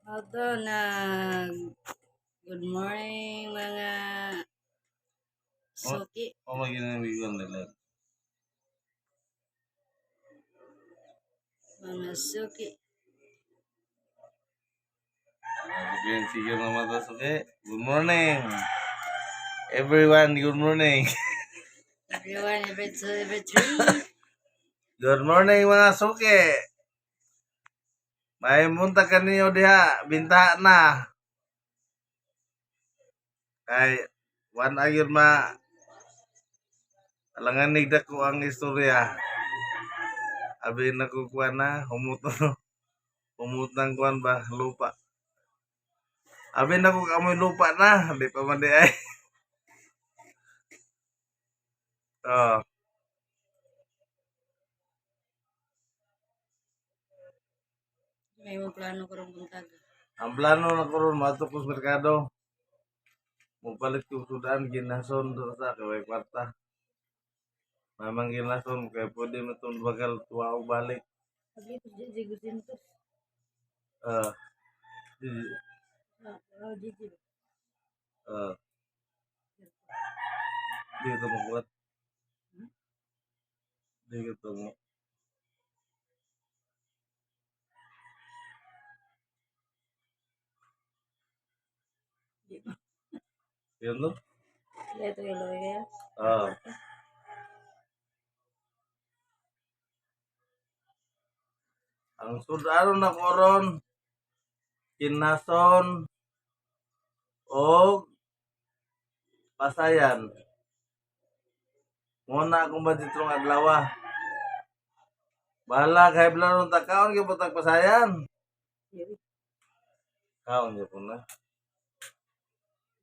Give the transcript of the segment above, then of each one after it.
Ato nag good morning, mga suki. O maginamigong nila. Mga suki. Sige, sige, mga masuki. Good morning. Everyone, good morning. Everyone, every two, every three. Good morning, mga suki. May munta kaninyo diha, binta na. Kay wan ayun ma alanganig dako ang istorya. Abi nakukuha na, humot no. Humot ng kuan ba, lupa. Abi nako kamoy lupa na, di pa man di ay. Oh, May mga plano karong buntag? Ang plano na karon maadto ko sa merkado. Mupalit ko sudan ginason do sa kay kwarta. Mamang ginason kay pwede mo tong bagal tuwa og balik. Pagito di gusintos. Ah, di, Oh, di. ah, di ko makuat. Di ko mo. Di. Yun no? Ito yung kaya. Ah. Ang sudanon na koron kinason og pasayan. Muna akong budget rong adlaw. Bahala kay blaro ta kaon gyud tag pasayan. Kaon gyud po na.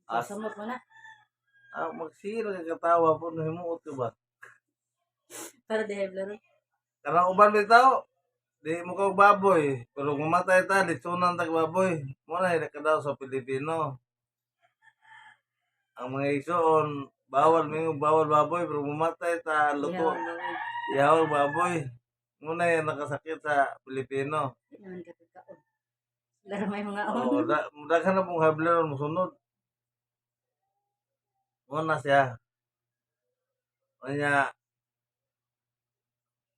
As Samot mo na. Ah, magsira ka katawa po, himuot ka ba? Para di laro. Kanang uban bitaw, di mo ka og baboy, pero kung mamatay ta, litsunan tag baboy. Mo na daw sa Pilipino. Ang mga igsoon, bawal mingo bawal baboy, pero kung mamatay ta, luto, ihawag baboy. Mo na yung nakasakit sa Pilipino. Di naman ka kaon. Laro may mga Oo, on. da, daghan na pong habler mosunod. Mo na siya. Kanya,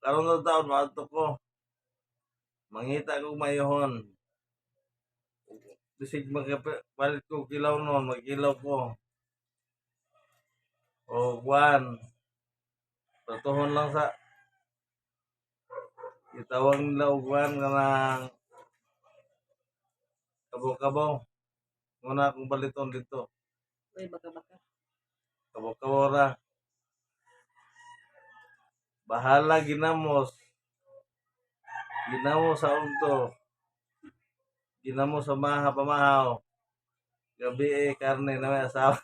karon na taon, maadto ko. Mangita kog mayohon. Bisig magpalit ko kilaw noon, magkilaw ko. O kuan, pratuhon lang sa gitawag nila og kuan kanang kabaw-kabaw. Muna akong baliton dito. Uy, baka baka. Kabaw-kabaw ra. Bahala ginamos. Ginamos sa unto. Ginamos sa maha pamahaw. Gabi eh, karne na may asawa.